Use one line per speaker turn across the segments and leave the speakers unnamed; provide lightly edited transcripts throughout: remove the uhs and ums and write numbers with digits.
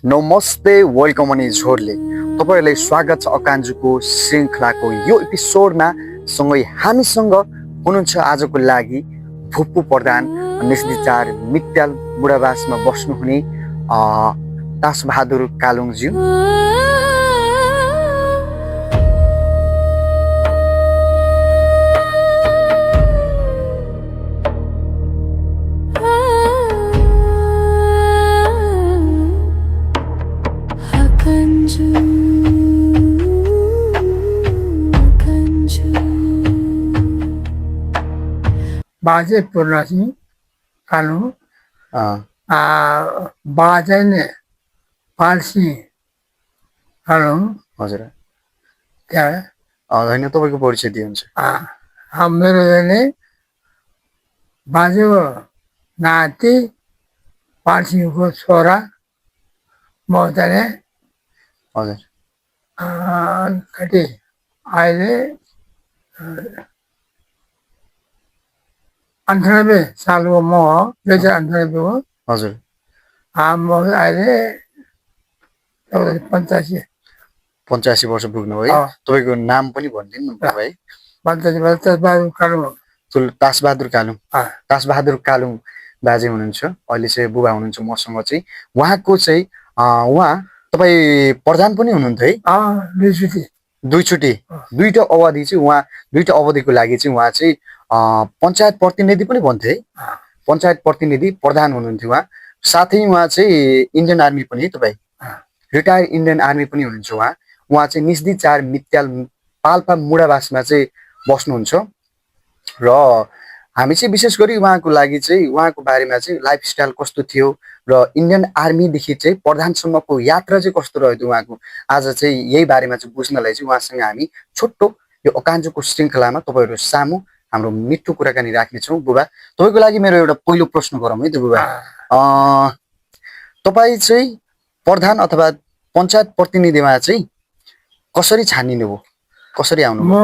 नमस्ते वेलकम अनि झोरले तपाईहरुलाई स्वागत छ अकान्जुको श्रृंखलाको यो एपिसोडमा। सँगै हामीसँग हुनुहुन्छ आजको लागि भुप्पु प्रधान निस्दिचार मित्याल बुढावासमा बस्नुहुने तासबहादुर कालुङज्यू।
बाजे पूर्ण सिंह कालु बाजे ने पाल सिंह कालु
हजुर
त्यहाँ
हैन तपाईको परिचय दिनुहुन्छ।
मेरो ने बाजेको नाति पाल सिंहको छोरा म चाहिँ
हजुर
कति अहिले 98 सालको म हो, 2098 को।
हजुर
म अहिले 85
वर्ष पुग्नु भयो। तपाईको नाम पनि भनिदिनु न भाइ।
85 तासबहादुर कालुङ।
तासबहादुर कालुङ। तासबहादुर कालुङ बाजे हुनुहुन्छ, अहिले चाहिँ बुबा हुनुहुन्छ मसँग चाहिँ। उहाँको चाहिँ उहाँ तपाई प्रधान पनि हुनुहुन्थ्यो है? दुईटा अवधि चाहिँ उहाँ दुईटा अवधिको लागि चाहिँ उहाँ चाहिँ पञ्चायत प्रतिनिधि पनि भन्थे है। पञ्चायत प्रतिनिधि प्रधान हुनुहुन्थ्यो उहाँ। साथै उहाँ चाहिँ इन्डियन आर्मी पनि तपाई रिटायर इन्डियन आर्मी पनि हुनुहुन्छ उहाँ। उहाँ चाहिँ निस्दिचार मित्याल पाल्पा मुडावासमा चाहिँ बस्नुहुन्छ र हामी चाहिँ विशेष गरी उहाँको लागि चाहिँ उहाँको बारेमा चाहिँ लाइफस्टाइल कस्तो थियो र इन्डियन आर्मीदेखि चाहिँ प्रधानसम्मको यात्रा चाहिँ कस्तो रह्यो उहाँको, आज चाहिँ यही बारेमा चाहिँ बुझ्नलाई चाहिँ उहाँसँग हामी छोटो यो अकान्जुको श्रृङ्खलामा तपाईहरु सामु हाम्रो मिठो कुराकानी राख्नेछौँ। बुबा, तपाईको लागि मेरो एउटा पहिलो प्रश्न गरौँ है त बुबा। तपाई चाहिँ प्रधान अथवा पञ्चायत प्रतिनिधिमा चाहिँ कसरी छानिनु भयो, कसरी आउनु?
म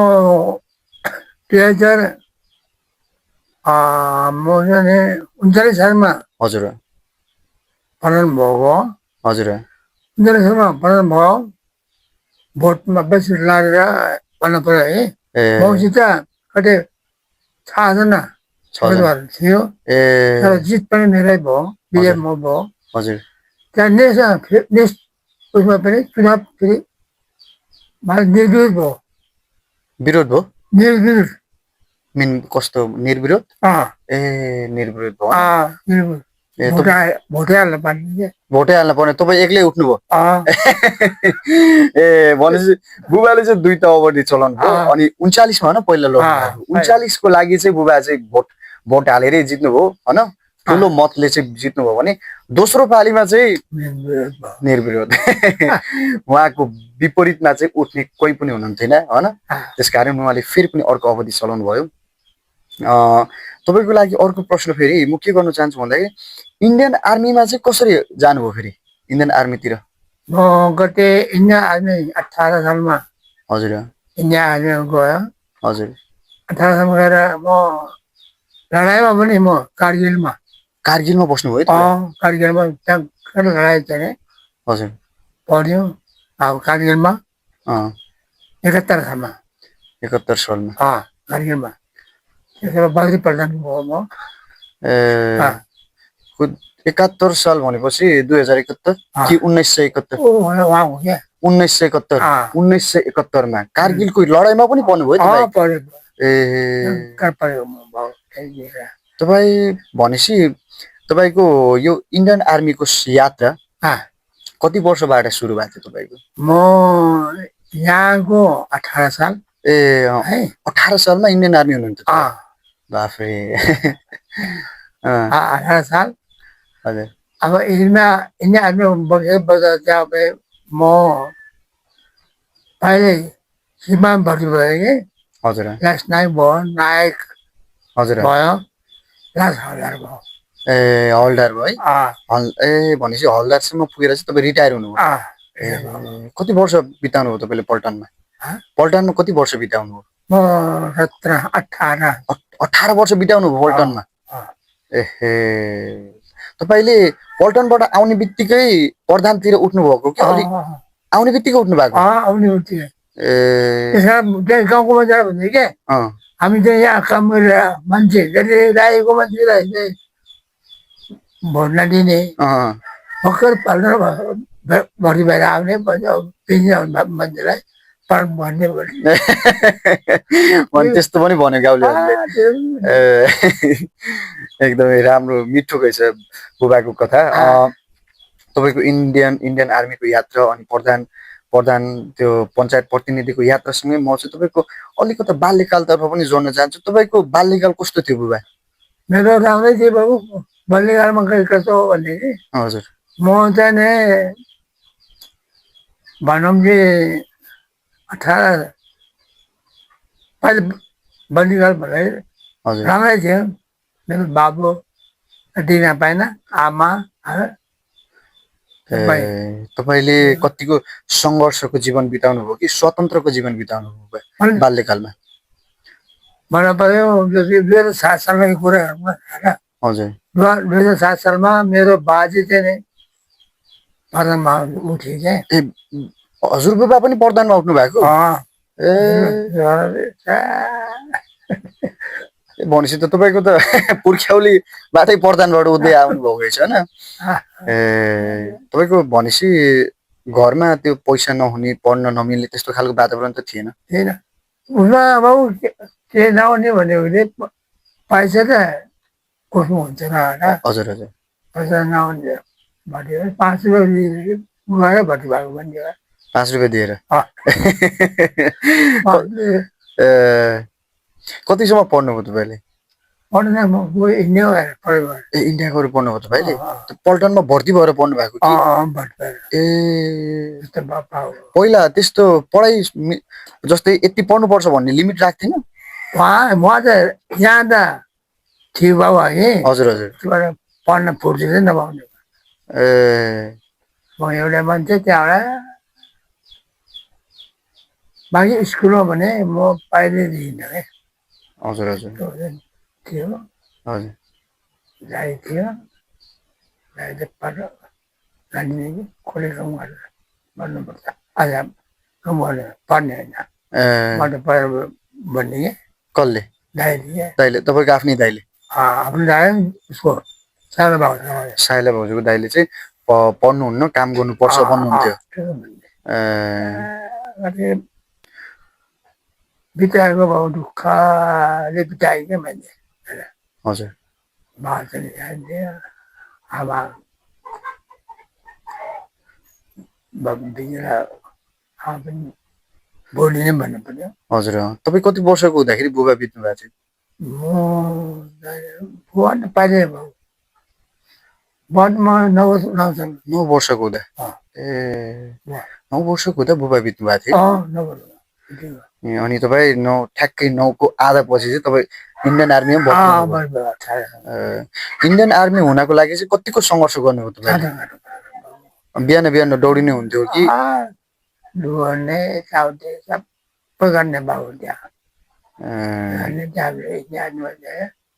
2039 सालमा
हजुर
प्रधान भएको।
हजुर
39 सालमा प्रधान भयो। भोटमा बेसी लागेर भन्न पर्यो है। मसित कतै 6 जना उम्मेदवार थियो तर जित पनि मेरै भयो, विजय म भयो।
हजुर
त्यहाँ नेक्स्ट उसमा पनि चुनाव फेरि निर्विरोध भयो।
विरोध भयो?
निर्विरोध
मिन कस्तो निर्विरोध? निर्विरोध भयो।
भोटै हाल्न पर्ने।
भोटै हाल्न पर्ने, तपाईँ एक्लै उठ्नु भयो? भनेपछि बुबाले चाहिँ दुईटा अवधि चलाउनु भयो। अनि 39 मा होइन पहिला लड्नु, 39 को लागि चाहिँ बुबा चाहिँ भोट हालेरै जित्नु भयो होइन, ठुलो मतले चाहिँ जित्नु भयो भने दोस्रो पालीमा चाहिँ निर्विरोध उहाँको विपरीतमा चाहिँ उठ्ने कोही पनि हुनुहुन्थेन होइन। त्यसकारण उहाँले फेरि पनि अर्को अवधि चलाउनु भयो। तपाईको लागि अर्को प्रश्न फेरि म के गर्न चाहन्छु भन्दाखेरि इन्डियन आर्मीमा चाहिँ कसरी जानुभयो फेरि इन्डियन आर्मीतिर?
म गते इन्डियन आर्मी 18 सालमा।
हजुर
इन्डियन आर्मीमा गयो।
हजुर
18 सालमा गएर म लडाइँमा पनि म कारगिलमा
बस्नुभयो?
कारगिलमा त्यहाँ लडाइँ चाहिँ
हजुर
पढ्यो अब कारगिलमा 71 सालमा।
71 सालमा
कारगिलमा त्यसमा बद्री प्रधान भयो म।
71 साल भनेपछि 2071 कि 1971? 1971 मा कारगिलको लडाइँमा पनि पर्नुभयो तपाईँ? तपाईँ भनेपछि तपाईको यो इन्डियन आर्मीको यात्रा कति वर्षबाट सुरु भएको थियो तपाईको?
म यहाँको 18 साल।
18 सालमा इन्डियन आर्मी हुनुहुन्थ्यो? बाफरे
18 साल।
हजुर
अब इन्डियन आर्मी बस्दा चाहिँ म पहिले सीमा भर्ती भयो कि।
हजुर
लास्ट नायक भयो, नायक
हजुर
भयो, लास्ट हलदार भयो।
हलदार भयो है। भनेपछि हलदारसम्म पुगेर चाहिँ तपाईँ रिटायर हुनुभयो। कति वर्ष बिताउनु भयो तपाईँले पल्टनमा? पल्टनमा कति वर्ष बिताउनु भयो?
म 18
वर्ष बिताउनु भयो पल्टनमा? एहे तपाईले पल्टनबाट आउने बित्तिकै प्रधानतिर उठ्नु भएको कि अलि आउने बित्तिकै उठ्नु भएको
आउने बित्तिकै
ए
त्यहाँ गाउँको मान्छे भन्थे के हामी चाहिँ यहाँ काम गरेर मान्छे राखेको मान्छेलाई चाहिँ भोट नदिने भर्खर पाल्न भर्ती भएर आउने पेन्सन मान्छेलाई भन्ने
त्यस्तो पनि भन्यो गाउँलेहरूले एकदमै राम्रो मिठो गएछ बुबाको कथा तपाईँको इन्डियन आर्मीको यात्रा अनि प्रधान त्यो पञ्चायत प्रतिनिधिको यात्रासँगै म चाहिँ तपाईँको अलिकति बाल्यकालतर्फ पनि जोड्न चाहन्छु तपाईँको बाल्यकाल कस्तो थियो बुबा
मेरो राम्रै थियो बाबु बाल्यकालमा कस्तो हो भने
हजुर
म चाहिँ नि भनौँ कि 18 पहिला बाल्यकाल भन्दा राम्रै थियो मेरो बाबु दिन पाएन आमा
तपाईँले कतिको सङ्घर्षको जीवन बिताउनु भयो कि स्वतन्त्रको जीवन बिताउनु भयो बाल्यकालमा
भन्न पर्यो 2007 सालको कुराहरूमा
हजुर
2007 सालमा मेरो बाजे चाहिँ नि प्रधानमा उठ्यो क्या
हजुर बुबा पनि प्रधानमा उठ्नु भएको भनेपछि त तपाईँको त पुर्ख्यौलीबाटै प्रधानबाट उठ्दै आउनु भएको रहेछ होइन तपाईँको भनेपछि घरमा त्यो पैसा नहुने पढ्न नमिल्ने त्यस्तो खालको वातावरण त थिएन
उसमा बाबु के नहुने भन्यो भने पैसा त कसो हुन्छ र होइन
हजुर हजुर
पैसा नहुने भन्यो 5 रुपियाँ गएर भर्ती भएको भन्यो
5 रुपियाँ दिएर कतिसम्म पढ्नुभयो तपाईँले
पढ्न म इन्डिया गएर पढ्यो
इन्डिया गएर पढ्नुभयो तपाईँले पल्टनमा भर्ती भएर पढ्नु भएको पहिला त्यस्तो पढाइ जस्तै यति पढ्नुपर्छ भन्ने लिमिट राख्थेन
म त यहाँ त थियो बाबु है
हजुर हजुर
पढ्न फुर्ती चाहिँ नपाउने म एउटा मान्छे त्यहाँबाट बाँकी स्कुलमा भने म पाइदिनँ है
हजुर हजुर
थियो
हजुर
गाई थियो गाई त नानी खोले गाउँ गरेर भन्नुपर्छ आज गाउँ गरेर पढ्ने होइन म त पढेर भन्ने कि
कसले दाइले तपाईँको आफ्नै दाइले
आफ्नो दाइ उसको साइला
भाउजूको दाइले चाहिँ पढ्नुहुन्न काम गर्नुपर्छ भन्नुहुन्थ्यो
बिताएको भाउ दुःखले बिताएँ क्या मैले
हजुर
आमा पनि बोली नै भन्नु पर्यो
हजुर तपाईँ कति वर्षको हुँदाखेरि बुबा बित्नु भएको थियो
म पाइदिएँ भाउ वनमा 9
वर्षको हुँदा ए 9 वर्षको हुँदा बुबा बित्नु भएको थियो अनि तपाईँ ठ्याक्कै 9 को आधा पछि चाहिँ तपाईँ इन्डियन आर्मीमा इन्डियन आर्मी हुनको लागि चाहिँ कतिको सङ्घर्ष गर्नुभयो तपाईँ बिहान दौडिने हुन्थ्यो कि
दौड्ने चाउटे सबै गर्ने बाबु त्यहाँ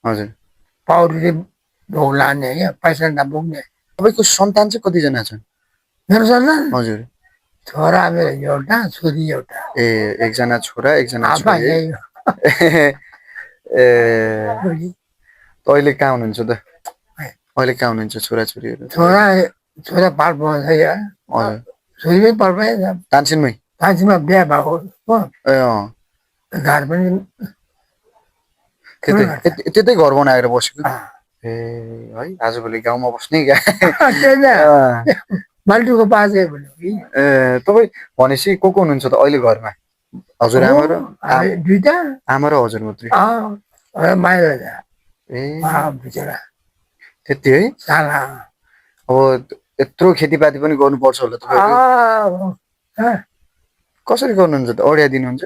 हजुर
पौडी ढोल लाने क्या पैसा नपुग्ने
तपाईँको सन्तान चाहिँ कतिजना छन्
मेरो सन्तान
हजुर
छोरा मेरो एउटा छोरी एउटा
ए एकजना छोरा एकजना छोरी ए अहिले कहाँ हुनुहुन्छ त अहिले कहाँ हुनुहुन्छ छोरा छोरीहरू
छोरा पार पाउँछ हजुर छोरी पनि पार पाएँ तानसिनमा बिहा भएको हो घर पनि
त्यतै घर बनाएर बसेको ए है आजभोलि गाउँमा बस्ने
बाल्टीको बाजे
तपाईँ भनेपछि को हुनुहुन्छ त अहिले घरमा हजुर आमा र
दुईटा
आमा र हजुर मात्रै त्यति है अब यत्रो खेतीपाती पनि गर्नुपर्छ होला तपाईँको कसरी गर्नुहुन्छ त अडिया दिनुहुन्छ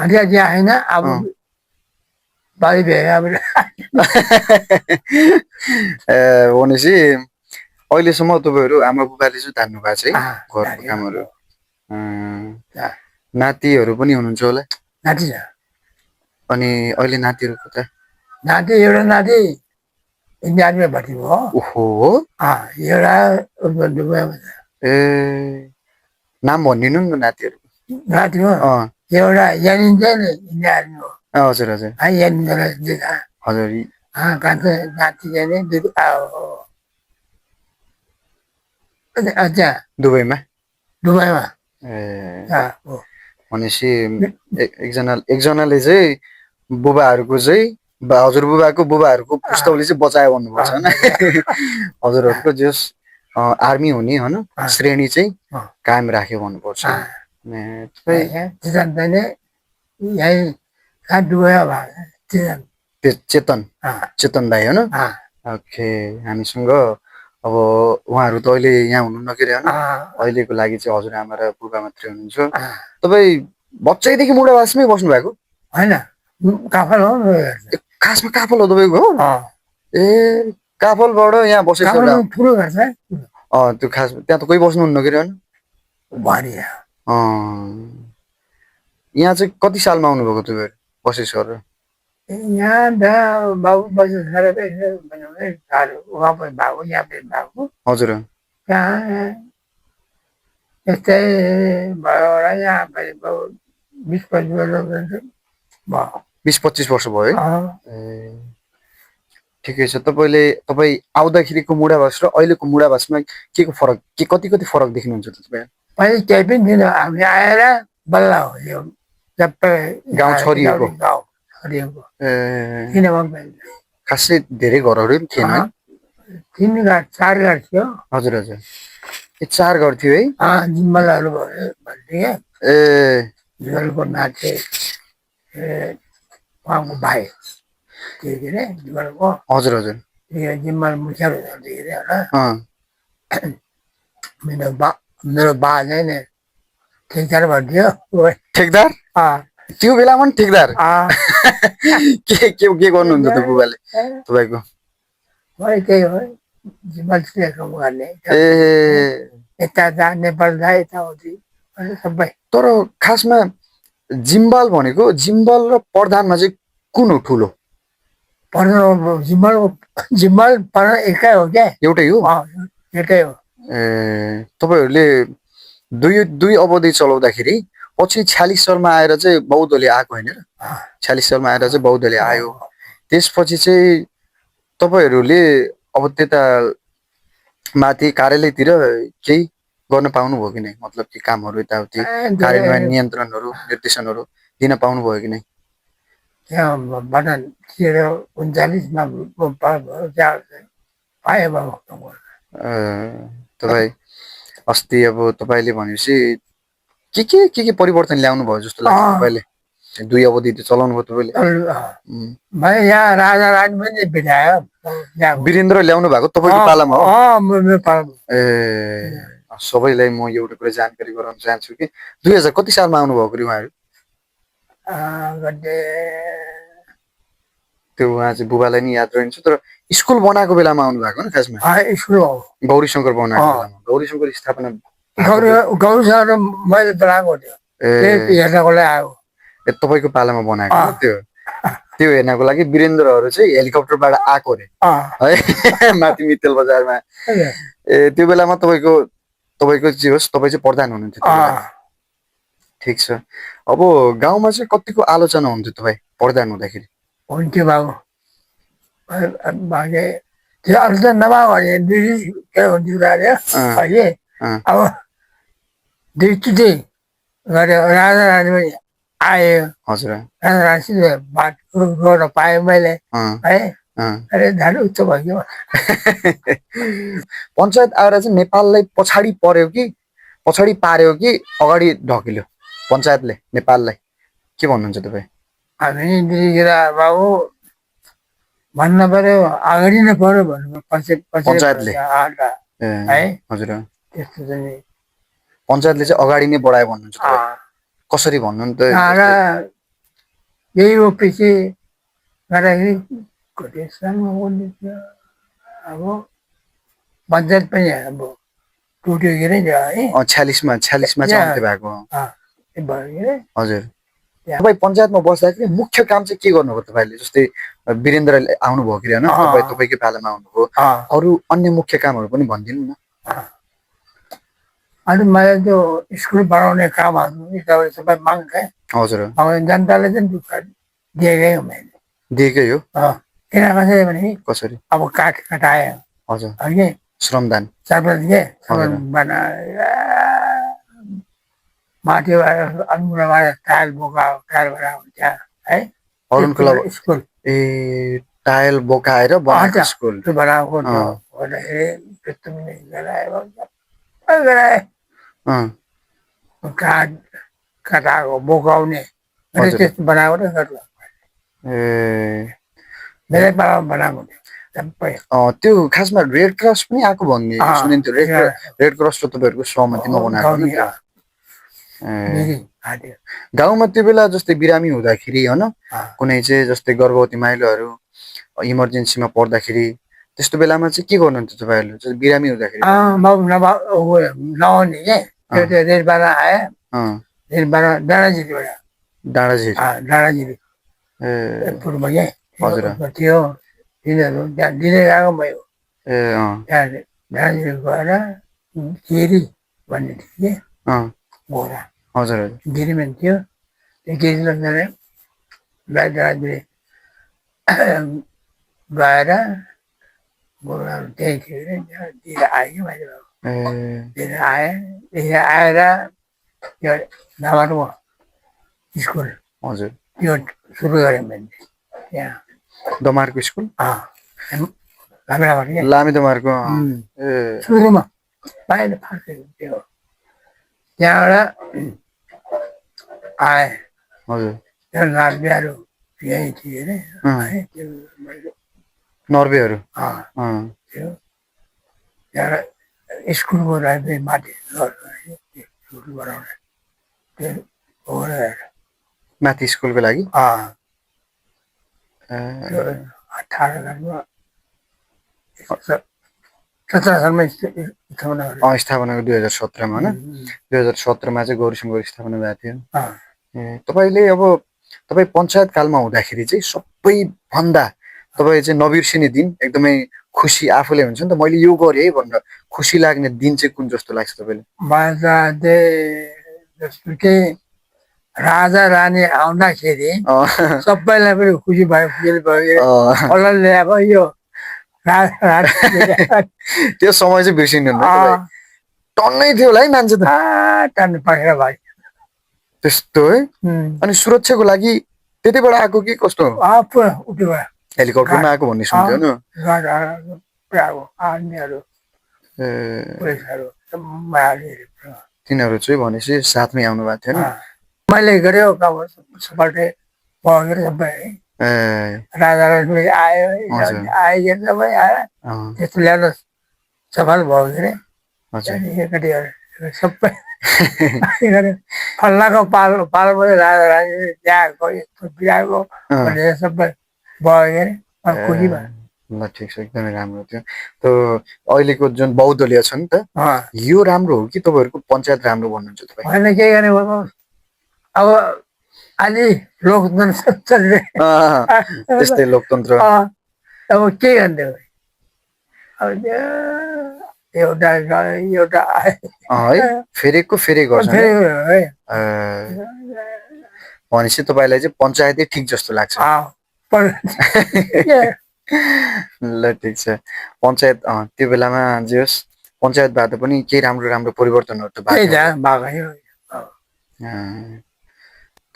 अडिया दिया होइन अब बारी भेगा
भनेपछि अहिलेसम्म तपाईँहरू आमा बुबाले चाहिँ धान्नु भएको छ है घरको कामहरू नातिहरू पनि हुनुहुन्छ होला
नाति छ
अनि अहिले नातिहरू कता
नाति एउटा नाति इन्डिया आर्मी भर्ती भयो
ओहो
एउटा दुबईमा छ
ए नाम भनिदिनु नि नातिहरू
नातिमा
अँ
एउटा यानिन्छ नि इन्डिया आर्मी हो
हजुर हजुर
यानिन्छलाई दिँदा
हजुर
कान्छो नाति चाहिँ नि अच्छा
दुबईमा
दुबईमा
ए
हो
भनेपछि एकजनाले चाहिँ बुबाहरूको चाहिँ हजुरबुबाको बुबाहरूको पुस्तौली चाहिँ बचायो भन्नुपर्छ होइन हजुरहरूको जस आर्मी हुने होइन श्रेणी चाहिँ कायम राख्यो भन्नुपर्छ
चेतन चाहिँ यहीँ कहाँ दुबईमा भएको
चेतन चेतन दाई होइन ओके हामीसँग अब उहाँहरू त अहिले यहाँ हुनुहुन्न के अरे होइन अहिलेको लागि चाहिँ हजुरआमा र बुबा मात्रै हुनुहुन्छ तपाईँ बच्चैदेखि मुडावासमै बस्नु भएको
होइन काफल हो
खासमा काफल हो तपाईँको ए काफलबाट यहाँ बसेको
ठुलो घर छ
त्यो खास त्यहाँ त कोही बस्नुहुन्न के अरे होइन
भरि
यहाँ चाहिँ कति सालमा आउनुभएको तपाईँहरू बसेस गरेर
यहाँ बाबु बस्नु उहाँ पनि भएको यहाँ पनि भएको
हजुर
यहाँ यस्तै भयो होला यहाँ पनि 20-25 वर्ष भयो
20-25 वर्ष भयो है ए ठिकै छ तपाईँ आउँदाखेरिको मुडावास र अहिलेको मुडावासमा के को फरक के कति फरक देख्नुहुन्छ त तपाईँ
पहिले केही पनि थिएन हामी आएर बल्ल हो यो सबै
गाउँ छरिएको
किन
खासै धेरै घरहरू पनि थिएन
3 घर 4 घर थियो
हजुर हजुर ए 4 घर थियो है
जिम्मलहरू भयो भन्थे
ए
जिम्मलको नाथे उहाँको भाइ के अरे जिम्मलको
हजुर हजुर
यो जिम्मल मुखिया हुनुहुन्थ्यो अरे होला मेरो बा चाहिँ नि ठेकदार भन्थ्यो
ठेकदार त्यो बेलामा पनि ठेकदार के गर्नुहुन्छ त बुबाले तपाईँको
त्यही हो जिम्मल काम गर्ने ए यता जा नेपाल जा यताउति सबै
तर खासमा जिम्बाल भनेको जिम्बाल र प्रधानमा चाहिँ कुन हो ठुलो
जिम्मल प्रधान एकै हो क्या
एउटै हो
एकै हो
तपाईँहरूले दुई अवधि चलाउँदाखेरि पछि 46 सालमा आएर चाहिँ बौद्धले आएको होइन र 46 सालमा आएर चाहिँ बौद्धले आयो त्यसपछि चाहिँ तपाईँहरूले अब त्यता माथि कार्यालयतिर केही गर्न पाउनुभयो कि नै मतलब कि कामहरू यताउति कार्यान्वयन नियन्त्रणहरू निर्देशनहरू दिन पाउनुभयो कि नै
त्यहाँबाट 39मा पाएँ बाबु
तपाईँ अस्ति अब तपाईँले भनेपछि के परिवर्तन ल्याउनु भयो जस्तो लाग्छ तपाईँले 2 अवधि त चलाउनु भयो तपाईँले
यहाँ राजा रानी पनि भेटायो
वीरेन्द्र ल्याउनु भएको तपाईँको पालामा हो ए सबैलाई म एउटा कुरा जानकारी गराउन चाहन्छु कि 2000 कति सालमा आउनुभएको रे उहाँहरू त्यो उहाँ चाहिँ बुबालाई नि याद रहन्छ तर स्कुल बनाएको बेलामा आउनु भएको नि खासमा
स्कुल हो
गौरीशङ्कर बनाएको बेलामा गौरीशङ्कर स्थापना
गौरीशङ्कर मैले बनाएको थियो हेर्नको लागि आयो
तपाईँको पालामा बनाएको त्यो हेर्नको लागि वीरेन्द्रहरू चाहिँ हेलिकप्टरबाट आएको रे है माथि मित्तल बजारमा ए त्यो बेलामा तपाईँको जे होस् तपाईँ चाहिँ प्रधान हुनुहुन्थ्यो ठिक छ अब गाउँमा चाहिँ कतिको आलोचना हुन्थ्यो तपाईँ प्रधान हुँदाखेरि
हुन्थ्यो बाबु त्यो आलोचना नभएको भने के हुन्थ्यो अहिले अब दुईचोटि गऱ्यो राजा रानी पनि आयो
हजुर
राजा रानी बात गर्न पाएँ मैले है अरे धान उच्च भयो
पञ्चायत आएर चाहिँ नेपाललाई पछाडि पर्यो कि पछाडि पार्यो कि अगाडि ढकिल्यो पञ्चायतले नेपाललाई के भन्नुहुन्छ तपाईँ
हामी बाबु भन्न पर्यो अगाडि नै पर्यो भन्नु
पञ्चायतले
है
हजुर
त्यस्तो चाहिँ
पञ्चायतले चाहिँ अगाडि नै बढायो भन्नुहुन्छ कसरी भन्नु नि त
यही हो पछि गर्दाखेरि कति सालमा अब पञ्चायत पनि अब टुट्यो के अरे है
46 मा चाहिँ अन्त्य भएको
भयो
हजुर तपाईँ पञ्चायतमा बस्दाखेरि मुख्य काम चाहिँ के गर्नुभयो तपाईँले जस्तै वीरेन्द्र आउनुभयो कि होइन तपाईँकै पालामा आउनुभयो अरू अन्य मुख्य कामहरू पनि भनिदिनु न
अनि मैले त्यो स्कुल बनाउने कामहरू यताबाट सबै माग्थेँ
हजुर
जनताले चाहिँ दुःख दिएकै हो मैले
दिएकै हो
किन कसरी भने
कसरी
अब काठ कटायो
हजुर
है
श्रमदान
सरपञ्च के माथिबाट अनुबाट टायल बोकायो टायल बनाएको त्यहाँ है
अरुणको
स्कुल
ए टायल बोकाएर बनाएको स्कुल
त्यो बनाएको भन्दाखेरि त्यस्तो पनि गरायो गराए काठ कटाएको बोकाउने त्यस्तो बनाएको नै गर्नु
ए
धेरै पालामा बनाएको सबै
त्यो खासमा रेड क्रस पनि आएको भन्ने सुनिन्थ्यो रेड क्रस र तपाईँहरूको सहमतिमा बनाएको गाउँमा त्यो बेला जस्तै बिरामी हुँदाखेरि होइन कुनै चाहिँ जस्तै गर्भवती महिलाहरू इमर्जेन्सीमा पर्दाखेरि त्यस्तो बेलामा चाहिँ के गर्नुहुन्थ्यो तपाईँहरूले बिरामी हुँदाखेरि
नआउने के रेडबाट आए रेडबाट डाँडाझिरी पूर्व के थियो तिनीहरू त्यहाँ दिँदै गएको भयो त्यहाँ डाँडाझिरी गएर गिरी भन्ने थियो कि घोडा
हजुर
गिरीमा थियो त्यो गिरी लगेर डाँडाझिरी गएर घोडाहरू त्यही थियो अरे दिएर आयो कि मैले दिएर आएँ दिएर आएर त्यो नभएको स्कुल
हजुर
त्यो सुरु गरेँ मैले त्यहाँ
दमारको स्कुल
लामी
लामी दमारको
सुरुमा बाहिर फर्केको त्यो त्यहाँबाट आएँ
हजुर
त्यो नर्बेहरू यहीँ थियो अरे त्यो
नर्बेहरू
थियो त्यहाँबाट स्कुलको लाइब्रेरी माथि स्कुल बनाउने त्यो हो
माथि स्कुलको लागि
18 सालमा 17 सालमा
स्थापना 2017 मा होइन 2017 मा चाहिँ गौरीशङ्कर स्थापना भएको थियो तपाईँले अब तपाईँ पञ्चायत कालमा हुँदाखेरि चाहिँ सबैभन्दा तपाईँ चाहिँ नबिर्सिने दिन एकदमै खुसी आफूले हुन्छ नि त मैले यो गरेँ है भनेर खुसी लाग्ने दिन चाहिँ कुन जस्तो लाग्छ तपाईँले
जस्तो कि राजा रानी आउँदाखेरि सबैलाई पनि खुसी भयो ल्याएको यो
त्यो समय चाहिँ बिर्सिनुहुन्न टन्नै थियो होला है मान्छे त
टन्नै पखेर भयो
त्यस्तो है अनि सुरक्षाको लागि त्यतिबाट आएको कि कस्तो हेलिकप्टरमा आएको भन्ने सुन्थ्यो नि तिनीहरू चाहिँ भनेपछि साथमै आउनु भएको थियो नि
मैले गरेँ सबै राजा आयो आयो सबै आएर त्यस्तो ल्याएर सफल भयो के अरे सबै फल्लाको पालो राजा रानी त्यहाँको यस्तो बिहाको भनेर सबै भयो के अरे खुसी भयो
ल ठिक छ एकदमै राम्रो थियो त्यो अहिलेको जुन बहुदलीय छ नि त यो राम्रो हो कि तपाईँहरूको पञ्चायत राम्रो भन्नुहुन्छ तपाईँ
होइन के गर्ने अब अलि लोकतन्त्र
त्यस्तै लोकतन्त्र
अब के गर्ने अब एउटा
फेरेको फेरि गर्छ भनेपछि तपाईँलाई चाहिँ पञ्चायतै ठिक जस्तो लाग्छ ल ठिक छ पञ्चायत त्यो बेलामा जे होस् पञ्चायतबाट पनि केही राम्रो राम्रो परिवर्तनहरू त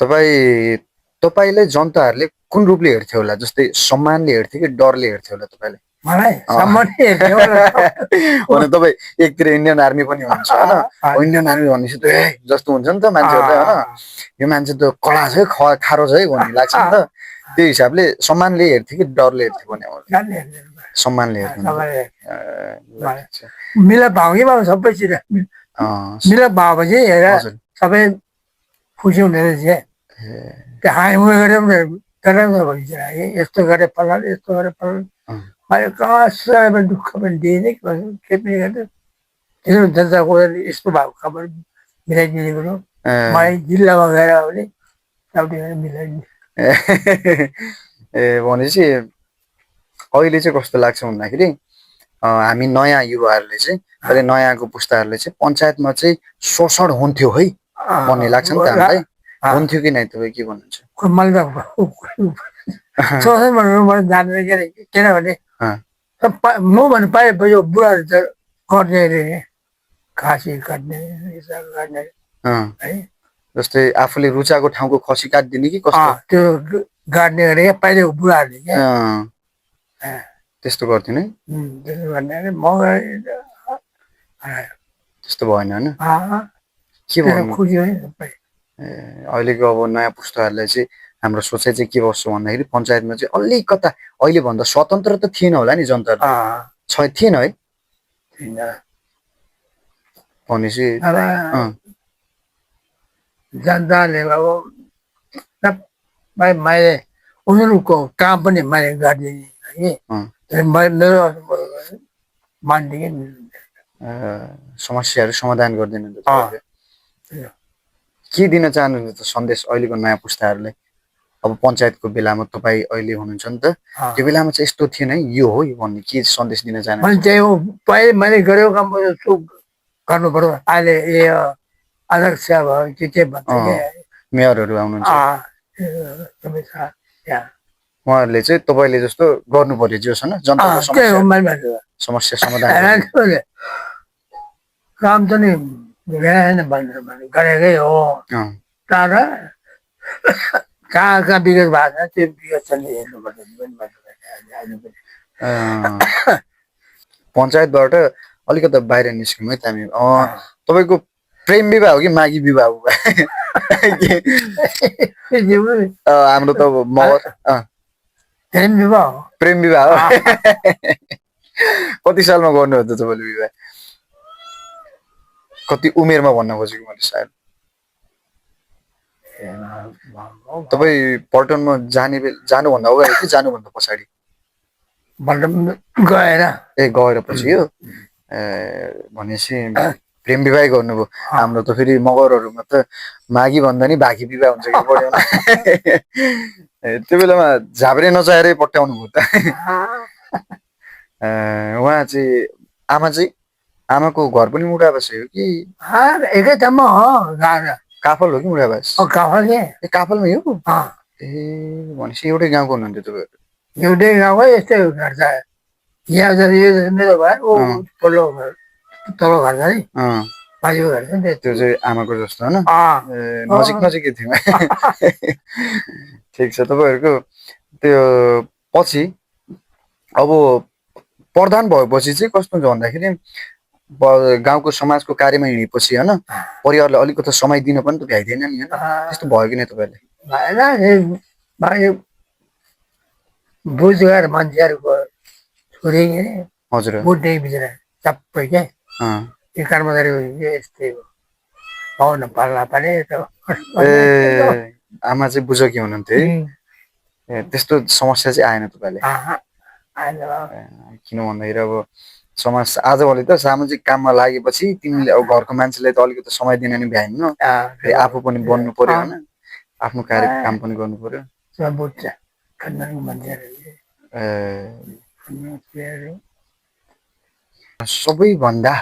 तपाईँलाई जनताहरूले कुन रूपले हेर्थ्यो होला जस्तै सम्मानले हेर्थ्यो कि डरले हेर्थ्यो होला तपाईँले भने तपाईँ एकतिर इन्डियन आर्मी पनि हुनुहुन्छ होइन इन्डियन आर्मी भनेपछि त जस्तो हुन्छ नि त मान्छेहरूलाई होइन यो मान्छे त कडा छ है खारो छ है भन्ने लाग्छ नि त त्यो हिसाबले सम्मानले हेर्थ्यो कि डरले हेर्थ्यो भने सम्मानले हेर्थ्यो
मिला भाउ कि भाउ सबैतिर मिला भाएपछि हेर सबै खुसी हुने रहेछ त्यो हाई उयो गरे पनि भइन्छ यस्तो गरे फलान यस्तो गरे फलान मैले कसैलाई पनि दुःख पनि दिएन के पनि गर्दैन त्यसो जनताको यस्तो भएको खबर मिलाइदिने कुरो मलाई जिल्लामा गएर भने सबैले मिलाइदिने
भनेपछि अहिले चाहिँ कस्तो लाग्छ भन्दाखेरि हामी नयाँ युवाहरूले चाहिँ अहिले नयाँको पुस्ताहरूले चाहिँ पञ्चायतमा चाहिँ शोषण हुन्थ्यो है भन्ने लाग्छ नि त हामीलाई हुन्थ्यो कि नै तपाईँ के भन्नुहुन्छ
मैले त सोच्दै भन्नु मैले जान्दैन किनभने म भने पाएपछि यो बुढाहरू त गर्ने अरे खासी काट्ने हिसाब गर्ने है
जस्तै आफूले रुचाएको ठाउँको खसी काटिदिने कि कस्तो
त्यो गाड्ने अरे पहिलेको बुढाहरूले क्या
त्यस्तो गर्थ्यो नि
त्यसो गर्ने अरे म
त्यस्तो भएन होइन के भन्नु
खुसी है सबै
अहिलेको अब नयाँ पुस्ताहरूलाई चाहिँ हाम्रो सोचाइ चाहिँ के बस्छ भन्दाखेरि पञ्चायतमा चाहिँ अलिकता अहिले भन्दा स्वतन्त्र त थिएन होला नि जनताहरू थिएन है भनेपछि
जनताले अब मैले उनीहरूको काम पनि मैले गरिदिने कि मेरो मान्दिनँ
समस्याहरू समाधान गरिदिनु के दिन चाहनुहुन्छ त सन्देश अहिलेको नयाँ पुस्ताहरूलाई अब पञ्चायतको बेलामा तपाईँ अहिले हुनुहुन्छ नि त त्यो बेलामा चाहिँ यस्तो थिएन है यो हो यो भन्ने के सन्देश दिन चाहनुहुन्छ
मैले त्यही हो पहिले मैले गरेको काम गर्नु पर्यो अहिले अध्यक्ष भयो के भन्छ
मेयरहरू आउनुहुन्छ उहाँहरूले चाहिँ तपाईँले जस्तो गर्नु पर्यो जोसँग जनताको समस्या समाधान
काम त नि गरेकै हो तर कहाँ कहाँ विगत भएको छ त्यो विगत चाहिँ हेर्नुपर्छ
पञ्चायतबाट अलिकति बाहिर निस्क्यौँ है त हामी तपाईँको प्रेम विवाह हो कि माघी विवाह हो हाम्रो त मगर प्रेम विवाह हो कति सालमा गर्नु हो त तपाईँले विवाह कति उमेरमा भन्न खोजेको मैले सायद तपाईँ पल्टनमा जानुभन्दा अगाडि कि जानुभन्दा पछाडि गएर पछि हो भनेपछि प्रेम विवाह गर्नुभयो हाम्रो त फेरि मगरहरूमा त माघी भन्दा नि भागी विवाह हुन्छ कि बढ्यो त्यो बेलामा झाब्रे नचाहेरै पट्याउनु भयो त उहाँ चाहिँ आमाको घर पनि मुढाबास हो कि
एकै ठाउँमा हो
काफल हो कि मुढाबास काफलमै हो ए भनेपछि एउटै गाउँको हुनुहुन्थ्यो तपाईँहरू
एउटै गाउँकै यस्तै घर छ यहाँ मेरो घर तल्लो घर छ नि बाजेको घर छ नि
त्यो चाहिँ आमाको जस्तो होइन नजिकै थियो ठिक छ तपाईँहरूको त्यो पछि अब प्रधान भएपछि चाहिँ कस्तो हुन्छ भन्दाखेरि गाउँको समाजको कार्यमा हिँडेपछि होइन परिवारलाई अलिकति समय दिन पनि त भ्याइँदैन नि होइन त्यस्तो भयो कि नै तपाईँहरूले
भएन बुझगार मान्छेहरूको छोरी
हजुर
बुढ्ने बिचरा सबै क्या यो कर्मचारी यस्तै हो पाउन पाल्न पनि
आमा चाहिँ बुझकी हुनुहुन्थ्यो है त्यस्तो समस्या चाहिँ आएन तपाईँले किन भन्दाखेरि अब समाज आजभोलि त सामाजिक काममा लागेपछि तिमीले अब घरको मान्छेलाई त अलिकति समय दिन नि भ्याइन्न आफू पनि बन्नु पर्यो होइन आफ्नो कार्य काम पनि गर्नु पर्यो सबैभन्दा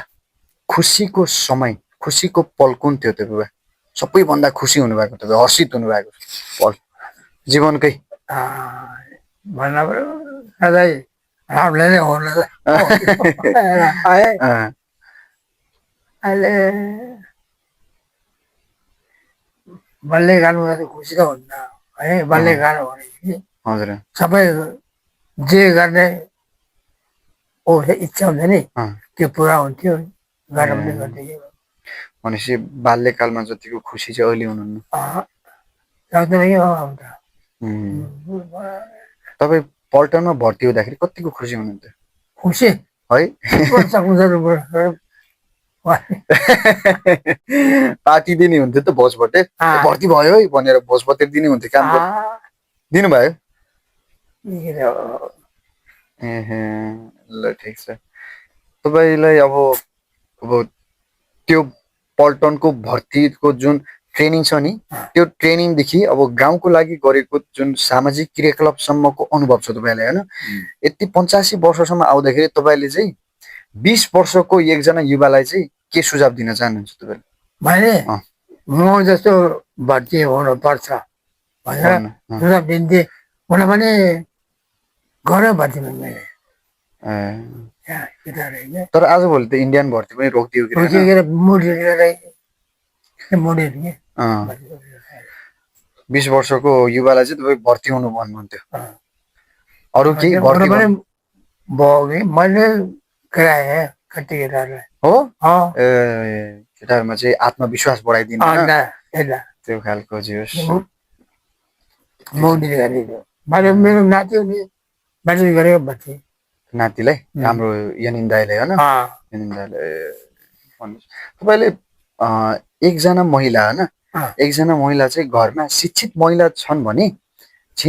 खुसीको समय खुसीको पल कुन थियो तपाईँ सबैभन्दा खुसी हुनुभएको तपाईँ हर्षित हुनुभएको पल जीवनकै
भन्न पर्यो सधैँ रामले नै हुनु अहिले बल्ले गानुमा त खुसी त हुन्न है बल्ले गानु भने
हजुर
सबै जे गर्ने इच्छा हुन्छ नि त्यो पुरा हुन्थ्यो गरेर पनि गर्थ्यो
भनेपछि बाल्यकालमा जतिको खुसी चाहिँ अहिले हुनुहुन्न तपाईँ पल्टनमा भर्ती हुँदाखेरि कतिको खुसी हुनुहुन्थ्यो
खुसी
है पार्टी दिने हुन्थ्यो त भोजभटे भर्ती भयो है भनेर भोजभटे दिने हुन्थ्यो काम दिनुभयो ल ठिक छ तपाईँलाई अब त्यो पल्टनको भर्तीको जुन ट्रेनिङ छ नि त्यो ट्रेनिङदेखि अब गाउँको लागि गरेको जुन सामाजिक क्रियाकलापसम्मको अनुभव छ तपाईँलाई होइन यति 85 वर्षसम्म आउँदाखेरि तपाईँले चाहिँ 20 वर्षको एकजना युवालाई चाहिँ के सुझाव दिन चाहनुहुन्छ तपाईँले
मैले
अँ।
म जस्तो भर्ती हुनुपर्छ भनेर
भन्नु, अँ।
सुझाव दिन्थे हुन पनि गरे भर्ती मैले
ए,
यहाँ केटाहरू होइन
तर आजभोलि त इन्डियन भर्ती पनि रोकिदियो कि होइन?
रोकिएर मोडेर के
अँ,
भर्ती गरेर।
20 वर्षको युवालाई चाहिँ तपाईँ भर्ती हुनु भन्नुहुन्थ्यो
अँ।
अरू केही
हुन
भर्ती
पनि
गर्नु-
भयो कि मैले गराएँ कति केटाहरूलाई
हो
अँ
ए केटाहरूमा चाहिँ आत्मविश्वास बढाइदिनु होइन? त्यो खालको जियोस्
मोडी गरिदियो मेरो नाति हुने बाटो गरेको भर्ती
नातिलाई हाम्रो यनिन दाइले होइन
अँ
यनिन दाइले भन्नुहोस् तपाईँले एकजना महिला होइन
अँ।
एकजना महिला चाहिँ घरमा शिक्षित महिला छिन्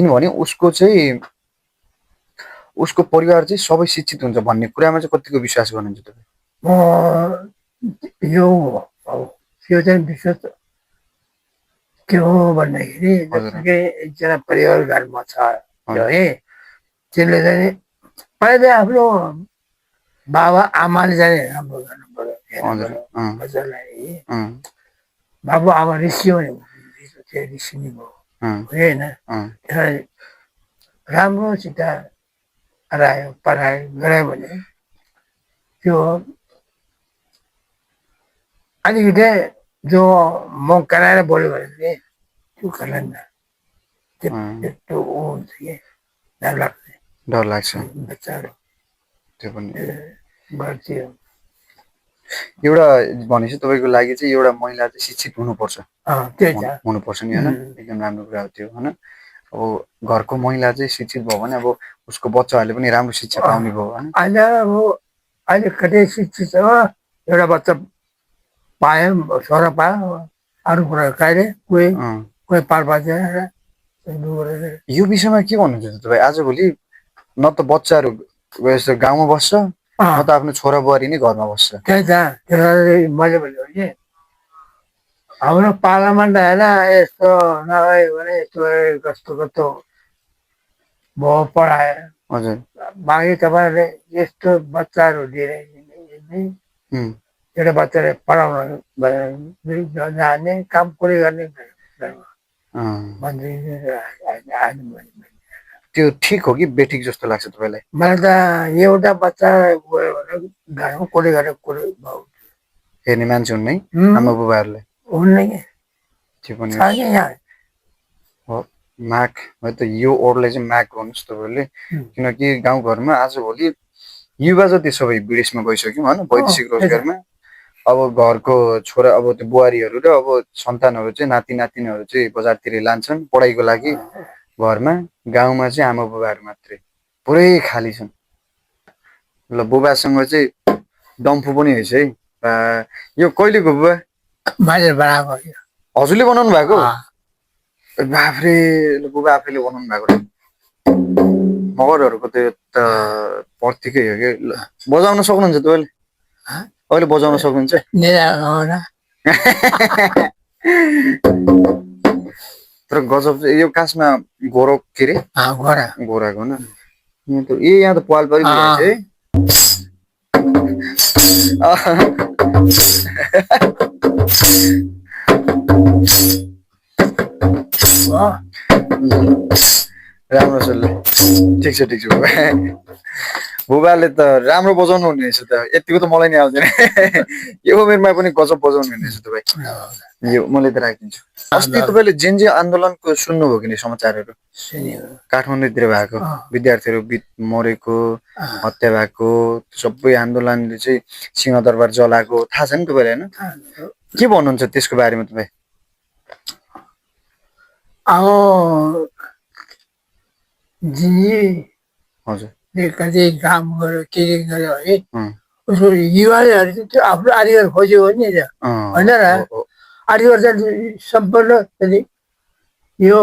भने उसको चाहिँ उसको परिवार चाहिँ सबै शिक्षित हुन्छ भन्ने कुरामा चाहिँ कतिको विश्वास गर्नुहुन्छ तपाईँ
म यो यो चाहिँ विशेष के हो भन्दाखेरि जस्तै एकजना परिवार घरमा छ यो है त्यसले चाहिँ पहिला आफ्नो बाबा आमाले चाहिँ राम्रो गर्नु पर्यो
हजुर अँ,
बच्चालाई
अँ,
बाबु आमा रिसियो भने रिसिने भयो
अँ,
होइन
अँ,
त्यसलाई राम्रोसित हरायो पढायो गरायो भने त्यो अलिकति जो म कराएर बोल्यो भने चाहिँ त्यो गर्दैन त्यस्तो ऊ हुन्छ कि डर लाग्छ
डर लाग्छ
बच्चाहरू
त्यो पनि
गर्थ्यो
एउटा भनेपछि तपाईँको लागि चाहिँ एउटा महिला चाहिँ शिक्षित हुनुपर्छ
त्यही छ
हुनुपर्छ नि होइन एकदम राम्रो कुरा हो त्यो होइन अब घरको महिला चाहिँ शिक्षित भयो भने अब उसको बच्चाहरूले पनि राम्रो शिक्षा पाउने भयो होइन
अहिले अब अहिले कतै शिक्षित छ एउटा बच्चा पायो छोरा पायो अरू कुरा कहिले कोही
अँ।
कोही पारपाचे
यो विषयमा के भन्नुहुन्छ तपाईँ आजभोलि न त बच्चाहरू यस्तो गाउँमा बस्छ न त आफ्नो छोरा बुहारी नै घरमा बस्छ
त्यही त त्यसलाई मैले भनेको कि हाम्रो पालामा त होइन यस्तो नभए भने यस्तो कस्तो कस्तो भयो पढायो
हजुर
बाँकी तपाईँहरूले यस्तो बच्चाहरू धेरै
उम्,
एउटा बच्चाले पढाउन जाने काम कुरै गर्ने
अँ।
मन्त्री
त्यो ठिक हो कि बेठिक जस्तो लाग्छ तपाईँलाई
मलाई त एउटा बच्चा गयो भने घरमा कुरै गरेर कुरै भयो
हेर्ने मान्छे हुन् है आमा बुबाहरूले
हुन्न कि
त्यो पनि
छ कि यहाँ
हो माग है त यो ओडलाई चाहिँ माग गर्नुहोस् तपाईँहरूले किनकि गाउँघरमा आजभोलि युवा जति सबै विदेशमा गइसक्यौँ होइन वैदेशिक रोजगारमा अब घरको छोरा अब त्यो बुहारीहरू र अब सन्तानहरू चाहिँ नाति नातिनीहरू चाहिँ बजारतिर लान्छन् पढाइको लागि घरमा गाउँमा चाहिँ आमा बुबाहरू मात्रै पुरै खाली छन् ल बुबासँग चाहिँ डम्फु पनि रहेछ है यो कहिलेको बुबा
मैले बनाएको
हजुरले बनाउनु भएको बाफ्रे ल बुबा आफैले बनाउनु भएको रहेछ मगरहरूको त्यो त पर्थीकै हो कि ल बजाउन सक्नुहुन्छ तपाईँले अहिले बजाउन सक्नुहुन्छ तर गजब चाहिँ यो कासमा गोरो के अरे गोराको होइन यहाँ त यहाँ त पाल परिरहेको छ है राम्रो छ ल ठिक छ बुबा बुबाले त राम्रो बजाउनु हुने रहेछ त यतिको त मलाई नि आउँदैन यो उमेरमा पनि गजब बजाउनु हुने रहेछ तपाईँ यो मैले त राखिदिन्छु अस्ति तपाईँले जेनजी आन्दोलनको सुन्नुभयो कि नि समाचारहरू काठमाडौँतिर भएको विद्यार्थीहरू मरेको हत्या भएको सबै आन्दोलनले चाहिँ सिंहदरबार जलाएको थाहा छ नि तपाईँलाई होइन के भन्नुहुन्छ त्यसको बारेमा तपाईँ
अब
हजुर
कति काम गर्यो के गर्यो है उसको युवाले त्यो आफ्नो अधिकार खोज्यो हो नि होइन र अधिकार चाहिँ सम्पूर्ण यो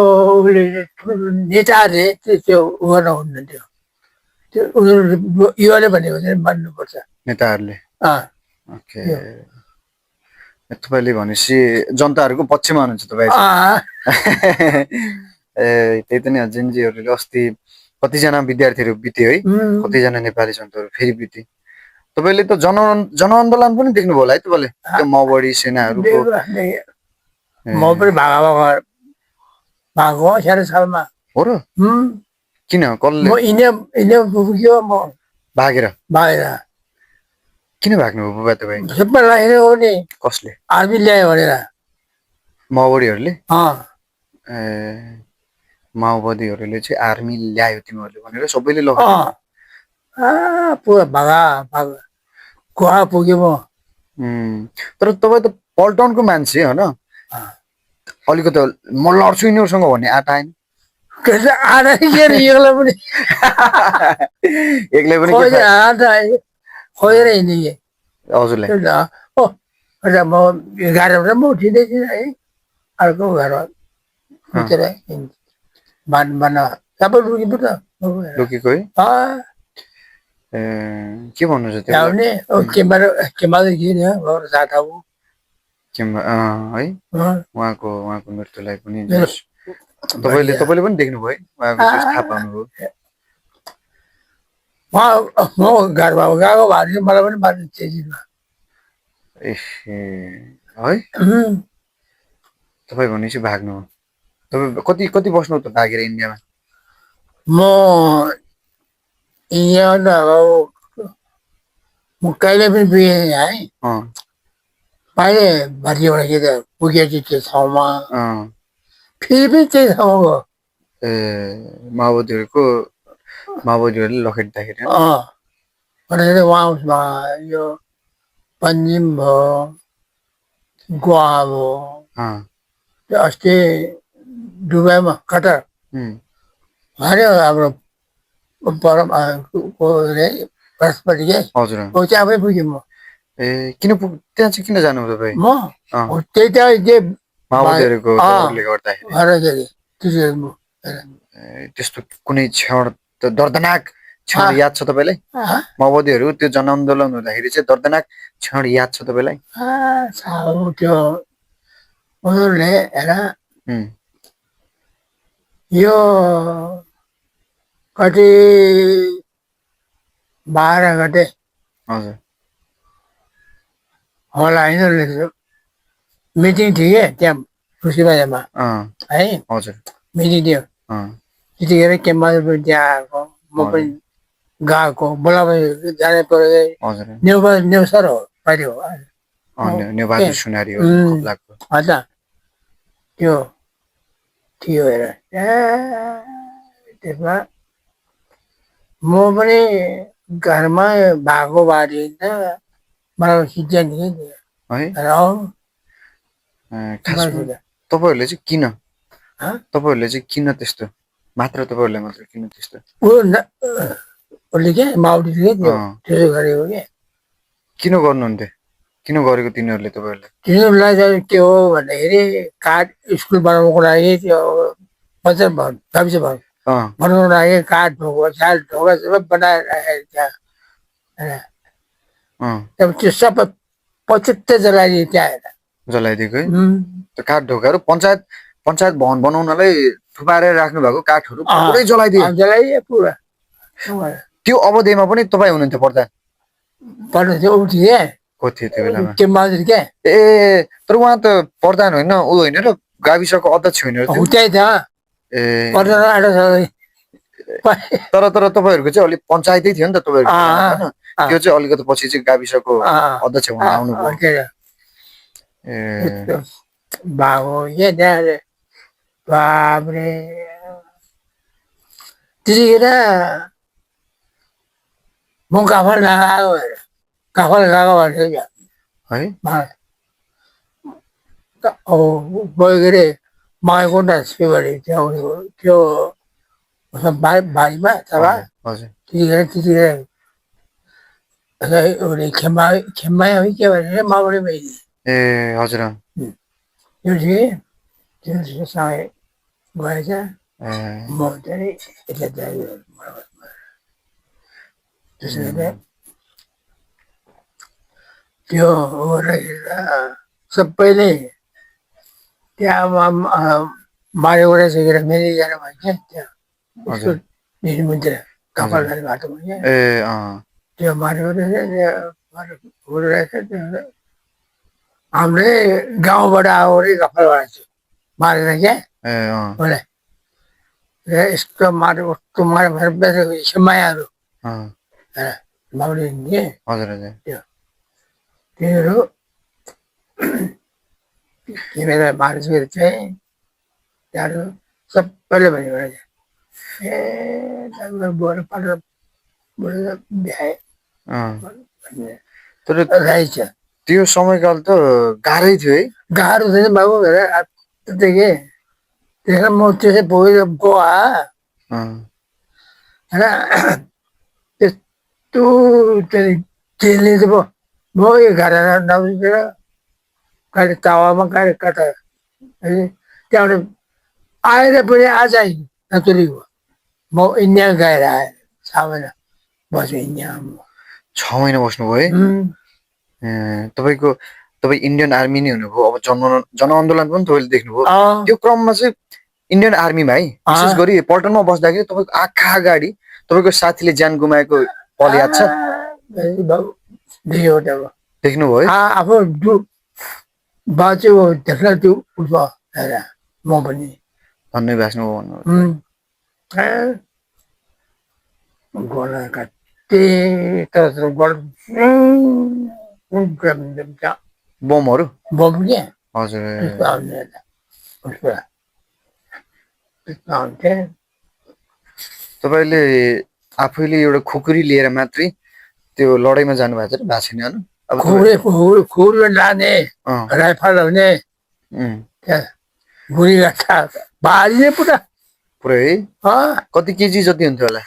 नेताहरूले त्यो गर्न हुन्न त्यो उनीहरू युवाले भनेको चाहिँ मान्नुपर्छ
नेताहरूले तपाईँले भनेपछि जनताहरूको पक्षमा हुनुहुन्छ तपाईँ ए त्यही त नि जेनजीहरूले अस्ति कतिजना विद्यार्थीहरू बिते है कतिजना नेपाली सन्तहरू फेरि बिते तपाईँले त जनआन्दोलन पनि देख्नुभयो होला है तपाईँले त्यो माओवादी सेनाहरूको
म पनि भागो 11 सालमा
हो र किन कसले
म इने पुग्यो म
भागेर
भागेर
किन भाग्नुभयो बुबा तपाईँ
सबै लागेर हो नि
कसले
आर्मी ल्यायो भनेर
माओवादीहरूले
अँ
ए माओवादीहरूले चाहिँ आर्मी ल्यायो तिमीहरूले भनेर सबैले लग्यो
पुरा गुहा पुग्यो म
तर तपाईँ त पल्टनको मान्छे होइन अलिकति म लड्छु यिनीहरूसँग भन्ने आँट आएन
आधा एक्लै पनि
एक्लै पनि
खोजेर हिँडेँ
हजुरलाई
म 11 बजे म उठिँदै थिएँ है अर्को घरमा उठेर बन्न सबै लुकेको त
लुकेको है के भन्नु छ त्यो है उहाँको मृत्युलाई पनि तपाईँले पनि देख्नुभयो है उहाँको थाहा पाउनुभयो
म घरमा गएको भए मलाई पनि मार्नु चिजमा
ए है तपाईँ भनेपछि भाग्नु हो तपाईँ कति बस्नु त भागेर इन्डियामा
म इन्डियामा त म कहिले पनि पुगेँ है पाएँ भर्तीबाट कि त पुगेको त्यो ठाउँमा फेरि पनि त्यही ठाउँमा
ए माओवादीहरूले लखेट्दाखेरि
उहाँ उसमा यो पन्जिम भयो गोवा भयो अस्ति दुबईमा कटर हाम्रो राष्ट्रपति के त्यहाँ पनि पुगेँ म
ए किन त्यहाँ चाहिँ किन जानु तपाईँ
म त्यही त
माओवादीहरूले गर्दाखेरि त्यस्तो कुनै क्षण दर्दनाक क्षण याद छ तपाईँलाई माओवादीहरू त्यो जनआन्दोलन हुँदाखेरि चाहिँ दर्दनाक क्षण याद छ तपाईँलाई
त्यो उनीहरूले हेर यो कति 12 गते
हजुर
होला यिनीहरूले मिटिङ थियो क्या त्यहाँ खुसीबाजामा है
हजुर
मिटिङ थियो त्यतिखेर केम्बल पनि त्यहाँ आएको म पनि गएको बोलाएको जानै पर्यो नेउसर हो कहिले हो अन्त त्यो थियो हेर त्यसमा म पनि घरमा भएको बारी मलाई शिक्षा दिए
तपाईँहरूले चाहिँ किन त्यस्तो मात्र तपाईँहरूलाई मात्र किन त्यस्तो
उसले के माउटीले त्यसो गरेको के
किन गर्नुहुन्थ्यो किन गरेको तिनीहरूले
तिनीहरूलाई चाहिँ के हो भन्दाखेरि काठ स्कुल बनाउनुको लागि त्यो बजार भवन गाविस भवन बनाउनुको लागि काठ ढोका छाल ढोका सबै बनाएर राखेको त्यहाँ त्यो सबै पचुत्तै जलाइदियो त्यहाँ
जलाइदिएको है त्यो काठ ढोकाहरू पञ्चायत भवन बनाउनलाई थुपारेर राख्नु भएको काठहरू पुरै
जलाइदियो पुरा
त्यो अवधिमा पनि तपाईँ हुनुहुन्थ्यो
पर्दा थियो उठिए
को थियो त्यो बेलामा
क्या
ए तर उहाँ त प्रधान होइन ऊ होइन र गाविसको अध्यक्ष होइन तर तपाईँहरूको चाहिँ अलिक पञ्चायतै थियो नि त तपाईँहरूको त्यो चाहिँ अलिकति पछि चाहिँ गाविसको अध्यक्ष हुन आउनुभयो
बाबरे त्यतिखेर म काफल लगाएको भने गयो के अरे माइकोटा शिवरी त्यो बारीमा त्यतिखेर खेम्मा के भने माउरीमा
ए हजुर
त्यो सँगै गएछ म चाहिँ त्यसैले त्यो सबैले त्यहाँ मारेबाट सकेर मेरै भन्छ त्यहाँ उसको निमुन्तिर कपालधारी बाटोमा क्या
ए
त्यो मारेबाट हाम्रै गाउँबाट आएर कपालबाट चाहिँ मारेर क्या
ए
उसलाई र यस्तो मारे उस्तो मारे भनेर बेचेको समायाहरू माउले
हजुर हजुर
तिनीहरू किनेर मारिसकेर चाहिँ त्यहाँबाट सबैले भनेबाट ए बुहार पालेर भ्याए
तर
रहेछ
त्यो समयकाल त गाह्रै थियो है
गाह्रो छैन बाबु भनेर देखेँ त्यसलाई म त्यसै पुगेर गोवा होइन त्यस्तो चाहिँ तेलले चाहिँ म 11 नबजेर कहिले तावामा कहिले कता त्यहाँबाट आएर पनि आज नचुरेको म इन्डिया गएर आएँ 6 महिना बसेँ इन्डियामा
6 महिना बस्नुभयो है तपाईँ इन्डियन आर्मी नै हुनुभयो अब जनआन्दोलन पनि तपाईँले देख्नुभयो त्यो क्रममा चाहिँ इन्डियन आर्मीमा है विशेष गरी पल्टनमा बस्दाखेरि तपाईँको आँखा अगाडि तपाईँको साथीले ज्यान गुमाएको पल याद छ देख्नुभयो
आफू बाँच्यो देख्न त्यो उसमा म पनि
धन्य बाँच्नु भन्नु
गोला कति
बमहरू
बम क्या
हजुर तपाईँले आफैले एउटा खुकुरी लिएर मात्रै त्यो लडाइँमा जानु भएको छ भएको छैन
खुकुरी लाने राइफल हुने गुली गट्टा भारी नै
पुरै कति केजी जति हुन्थ्यो होला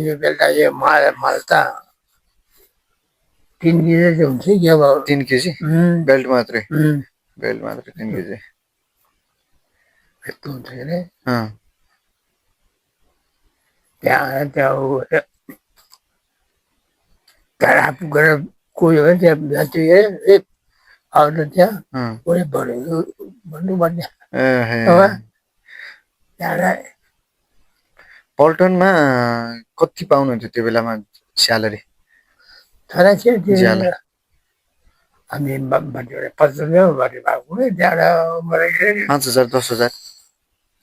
यो बेलुका यो माल त 3 केजी चाहिँ हुन्छ कि अब
3 केजी बेल्ट मात्रै 3 केजी
यस्तो हुन्छ के अरे त्यहाँ आफू गएर गयो भने त्यहाँ जान्छु आउनु त्यहाँ कोही भन्नु भन्ने त्यहाँलाई
पल्टनमा कति पाउनुहुन्थ्यो त्यो बेलामा स्यालेरी
छोरा थियो हामी 5,000
10,000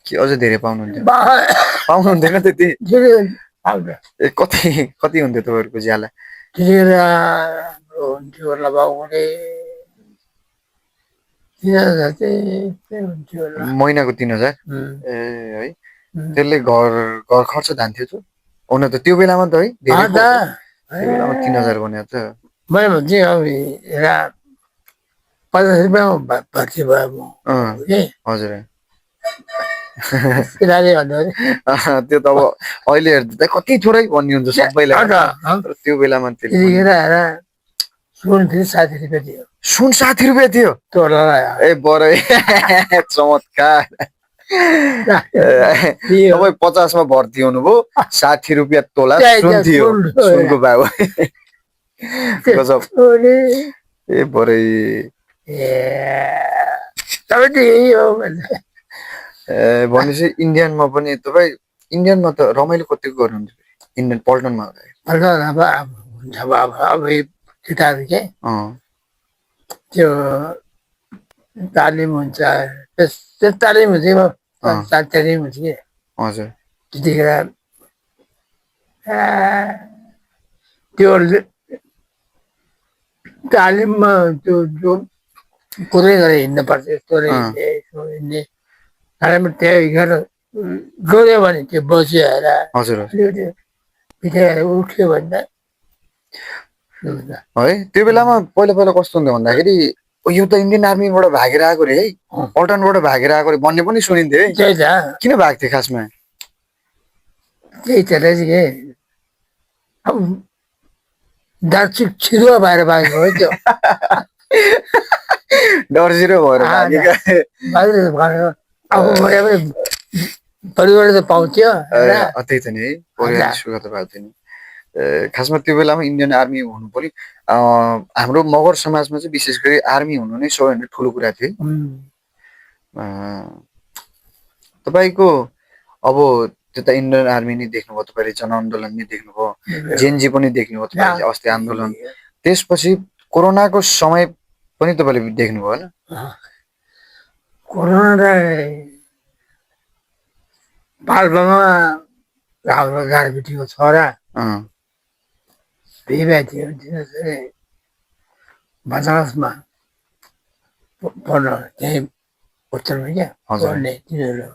कि अझै धेरै पाउनुहुन्थेन त्यति कति हुन्थ्यो तपाईँहरूको ज्याला
हुन्थ्यो होला बाबुले 3,000 चाहिँ
महिनाको 3,000 ए है त्यसले घर खर्च धान्थ्यो त हुन त त्यो बेलामा त है धेरै त्यो बेलामा 3,000 भने त
मैले भन्छु अब 50 रुपियाँमा भर्ती भयो म
हजुर
त्यो
त अब अहिले हेर्दा कति थोरै भन्ने हुन्छ सबैलाई त्यो बेलामा
त्यतिखेर सुन फेरि 60 रुपियाँ थियो
सुन 60 रुपियाँ थियो ए बरै चमत्कार तपाईँ 50 मा भर्ती हुनुभयो 60 रुपियाँ तोला सुन थियो सुनको भाउ ए बरै भनेपछि इन्डियनमा पनि तपाईँ इन्डियनमा त रमाइलो कतिको गर्नुहुन्थ्यो इन्डियन पल्टनमा
केटाहरू के त्यो तालिम हुन्छ तालिम हुन्छ तालिम हुन्छ कि
हजुर
त्यतिखेर त्यो तालिममा त्यो जो कुरै गरेर हिँड्नुपर्छ यस्तो हिँड्ने तालिममा त्यही गरेर गयो भने त्यो बस्यो हेर अलिकति पिठाएर उठ्यो भने
है त्यो बेलामा पहिला कस्तो हुन्थ्यो भन्दाखेरि यो त इन्डियन आर्मीबाट भागेर आएको रे है पल्टनबाट भागेर आएको रे भन्ने पनि सुनिन्थ्यो है
त्यही त
किन भाग्थ्यो खासमा
त्यही त रहेछ कि अब दार्चुक छिरुवा भएर भागेको हो त्यो
डरजिरो भएर
भागेको अब परिवार त पाउँथ्यो
त्यही त नि है परिवार सुख त पाउँथ्यो नि खासमा त्यो बेलामा इन्डियन आर्मी हुनु पनि हाम्रो मगर समाजमा चाहिँ विशेष गरी आर्मी हुनु नै सबैभन्दा ठुलो कुरा थियो तपाईँको अब त्यो त इन्डियन आर्मी नै देख्नुभयो तपाईँले जनआन्दोलन नै देख्नुभयो जेएनजी पनि देख्नुभयो तपाईँले अस्ति आन्दोलन त्यसपछि कोरोनाको समय पनि तपाईँले देख्नुभयो होइन
कोरोनालाई पाल्पामा हाम्रो गाडीपिटीको छोरा बिहे थियो बतासमा पढ्न त्यहीँ उत्तरमा क्या पढ्ने तिनीहरू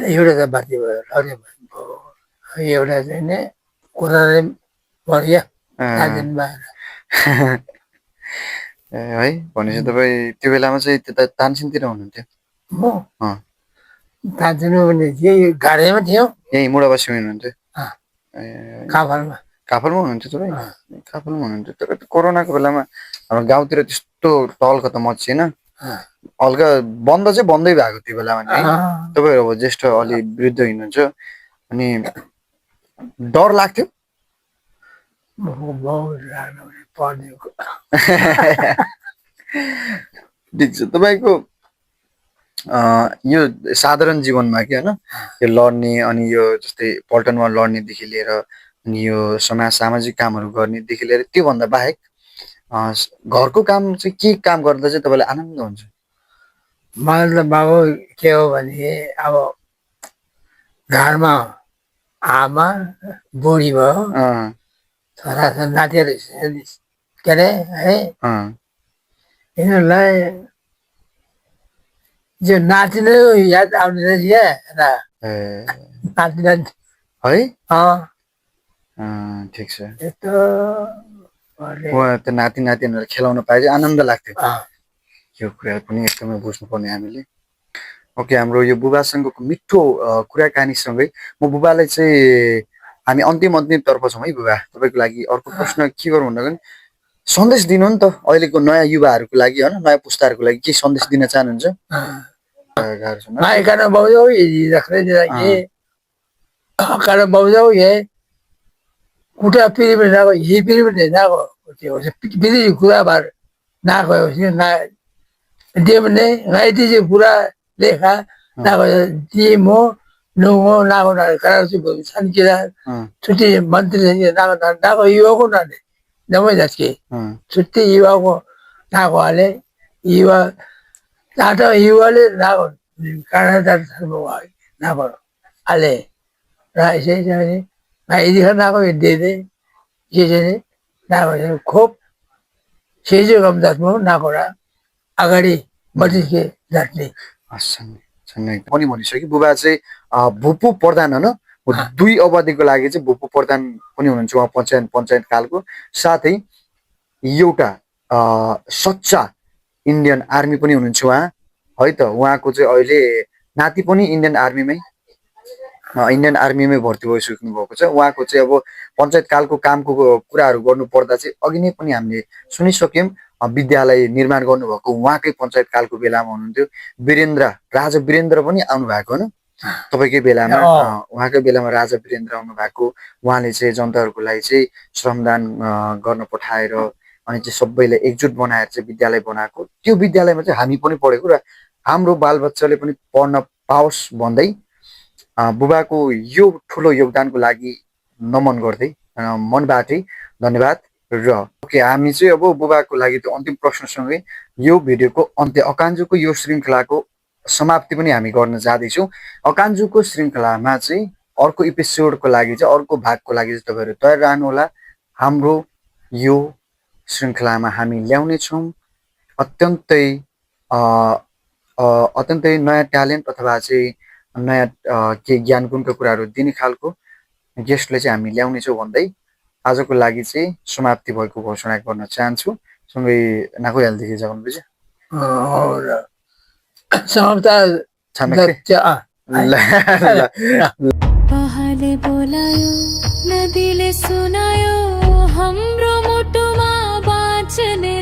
एउटा त बाँकी भयो लड्यो भयो एउटा चाहिँ नि कोरोनाले मर्यो 7 दिन भएर
है भनेपछि तपाईँ त्यो बेलामा चाहिँ त्यता तानसिनतिर हुनुहुन्थ्यो
म तान्सिनु पनि थिएँ गाडीमा थियो
यहीँ मुडाबासीमा हुनुहुन्थ्यो
काफलमा
काफलमा हुनुहुन्थ्यो तपाईँ काफलमा हुनुहुन्थ्यो तर कोरोनाको बेलामा हाम्रो गाउँतिर त्यस्तो टल्क त मचिएन हल्का बन्द चाहिँ बन्दै भएको त्यो बेलामा नि तपाईँहरू अब ज्येष्ठ अलि वृद्ध हुनुहुन्छ अनि डर लाग्थ्यो ठिक छ तपाईँको यो साधारण जीवनमा के होइन यो लड्ने अनि यो जस्तै पल्टनमा लड्नेदेखि लिएर अनि यो सामाजिक कामहरू गर्नेदेखि लिएर त्योभन्दा बाहेक घरको काम चाहिँ के काम गर्दा चाहिँ तपाईँलाई आनन्द हुन्छ
मलाई त बाबु के हो भने अब घरमा आमा बुढी भयो छोरा नातिहरू के अरे है यिनीहरूलाई जो नाति नै याद आउने रहेछ नाति नाति
है ठिक छ
यस्तो
त्यो नाति नातिनीहरूलाई खेलाउन पाए चाहिँ आनन्द लाग्थ्यो यो कुरा पनि एकदमै बुझ्नुपर्ने हामीले ओके हाम्रो यो बुबासँगको मिठो कुराकानीसँगै म बुबालाई चाहिँ हामी अन्तिम तर्फ छौँ है बुबा तपाईँको लागि अर्को प्रश्न के गरौँ भन्दा सन्देश दिनु नि त अहिलेको नयाँ युवाहरूको लागि होइन नयाँ पुस्ताहरूको लागि के सन्देश दिन चाहनुहुन्छ
कारण बजाऊ कारण बजाऊ ये कुटा पिरी पनि नगयो यही पिरी पनि नगयो त्यो विदेशी कुरा भएर नगयो ना दियो भने घाइते चाहिँ पुरा लेखा नगयो दिए म नगो नगो कारण शान्तिरा छुट्टी मन्त्री नगो युवाको नाले जम्मै झस्के छुट्टी युवाको नगो हाले युवा टाटा युवाले नगो कारण नगो हाले र यसै चाहिँ यतिखेर नगो दिँदै के चाहिँ नगो खोप सेजो कम जातमा नगो र अगाडि बढिसके जात्ने
पनि भनिसक्यो बुबा चाहिँ भूपू प्रधान होइन 2 अवधिको लागि चाहिँ भूपू प्रधान पनि हुनुहुन्छ उहाँ पञ्चायत कालको साथै एउटा सच्चा इन्डियन आर्मी पनि हुनुहुन्छ उहाँ है त उहाँको चाहिँ अहिले नाति पनि इन्डियन आर्मीमै भर्ती भइसक्नु भएको छ उहाँको चाहिँ अब पञ्चायत कालको कामको कुराहरू गर्नु पर्दा चाहिँ अघि नै पनि हामीले सुनिसक्यौँ विद्यालय निर्माण गर्नुभएको उहाँकै पञ्चायत कालको बेलामा हुनुहुन्थ्यो राजा वीरेन्द्र पनि आउनु भएको होइन तपाईँकै बेलामा उहाँकै बेलामा राजा वीरेन्द्र आउनु भएको उहाँले चाहिँ जनताहरूको लागि चाहिँ श्रमदान गर्न पठाएर अनि चाहिँ सबैलाई एकजुट बनाएर चाहिँ विद्यालय बनाएको त्यो विद्यालयमा चाहिँ हामी पनि पढेको र हाम्रो बालबच्चाले पनि पढ्न पाओस् भन्दै बुबाको यो ठुलो योगदानको लागि नमन गर्दै मनबाटै धन्यवाद र ओके हामी चाहिँ अब बुबाको लागि त्यो अन्तिम प्रश्नसँगै यो भिडियोको अन्त्य अकान्जुको यो श्रृङ्खलाको समाप्ति पनि हामी गर्न जाँदैछौँ अकान्जुको श्रृङ्खलामा चाहिँ अर्को एपिसोडको लागि चाहिँ अर्को भागको लागि चाहिँ तपाईँहरू तयार रहनुहोला हाम्रो यो श्रृङ्खलामा हामी ल्याउनेछौँ अत्यन्तै नयाँ ट्यालेन्ट अथवा चाहिँ नयाँ के ज्ञान गुणका कुराहरू दिने खालको गेस्टलाई चाहिँ हामी ल्याउनेछौँ भन्दै आजको लागि चाहिँ समाप्ति भएको घोषणा गर्न चाहन्छु सँगै नागोयालदेखि जाउँ बुझ्यो
पहाडले बोलायो नदीले सुनायो हाम्रो मुटुमा बाँच्ने